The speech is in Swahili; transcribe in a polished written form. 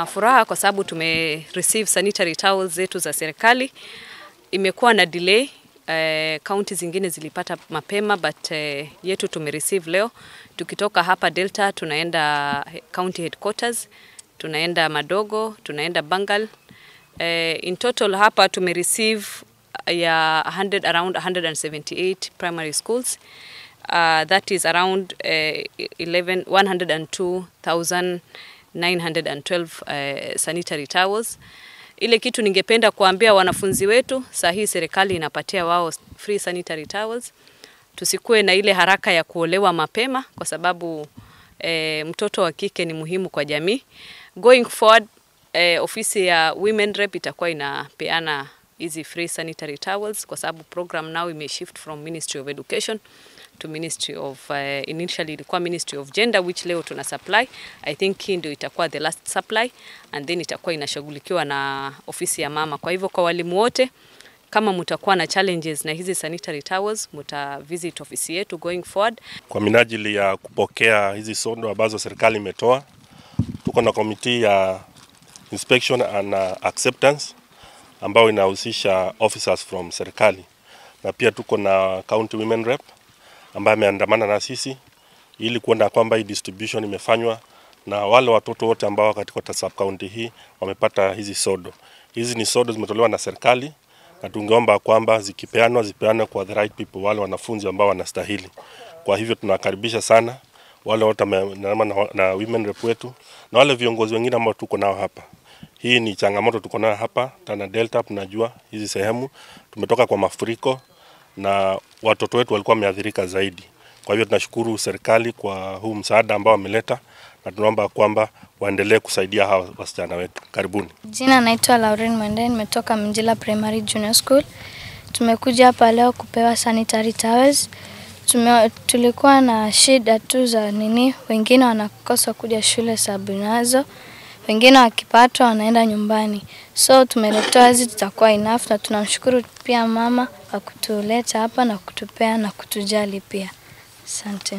Furaha kwa sababu tume receive sanitary towels zetu za serikali. Imekuwa na delay, county zingine zilipata mapema but yetu tume receive leo. Tukitoka hapa Delta tunaenda county headquarters, tunaenda Madogo, tunaenda Bangal. In total hapa tume receive ya 100, around 178 primary schools. That is around 102,912 sanitary towels. Ile kitu ningependa kuambia wanafunzi wetu, saa hii serikali inapatia wao free sanitary towels. Tusikue na ile haraka ya kuolewa mapema kwa sababu mtoto wa kike ni muhimu kwa jamii. Going forward, ofisi ya Women Rep itakuwa inapeana hizi free sanitary towels kwa sababu program now ime shift from Ministry of Education to Ministry of, initially ilikuwa Ministry of Gender, which leo tuna supply. I think hii ndio itakuwa the last supply and then itakuwa inashughulikiwa na ofisi ya mama. Kwa hivyo kwa walimu wote, kama mtakuwa na challenges na hizi sanitary towels, mta visit ofisi yetu going forward. Kwa minajili ya kupokea hizi sodo ambazo serikali imetoa, tuko na committee ya inspection and acceptance ambayo inahusisha officers from serikali, na pia tuko na county women rep ambaye ameandamana na sisi ili kuona kwamba hii distribution imefanywa na wale watoto wote ambao katika sub county hii wamepata hizi sodo. Hizi ni sodo zimetolewa na serikali na tungeomba kwamba zikipeanwa zipeanwe kwa the right people, wale wanafunzi ambao wanastahili. Kwa hivyo tunakaribisha sana wale wote na women rep wetu na wale viongozi wengine ambao tuko nao hapa. Hii ni changamoto tuko nayo hapa Tana Delta. Tunajua hizi sehemu tumetoka kwa mafuriko na watoto wetu walikuwa wameathirika zaidi. Kwa hivyo tunashukuru serikali kwa huu msaada ambao wameleta na tunaomba kwamba waendelee kusaidia hawa wasichana wetu. Karibuni. Jina naitwa Lauren Mwende, nimetoka Minjila Primary Junior School. Tumekuja hapa leo kupewa sanitary towels. Tulikuwa na shida tu za nini, wengine wanakosa kuja shule sababu nazo, wengine wakipatwa wanaenda nyumbani. So tumeletewa hizi, tutakuwa enough, na tunamshukuru pia mama kwa kutuleta hapa na kutupea na kutujali pia. Asante.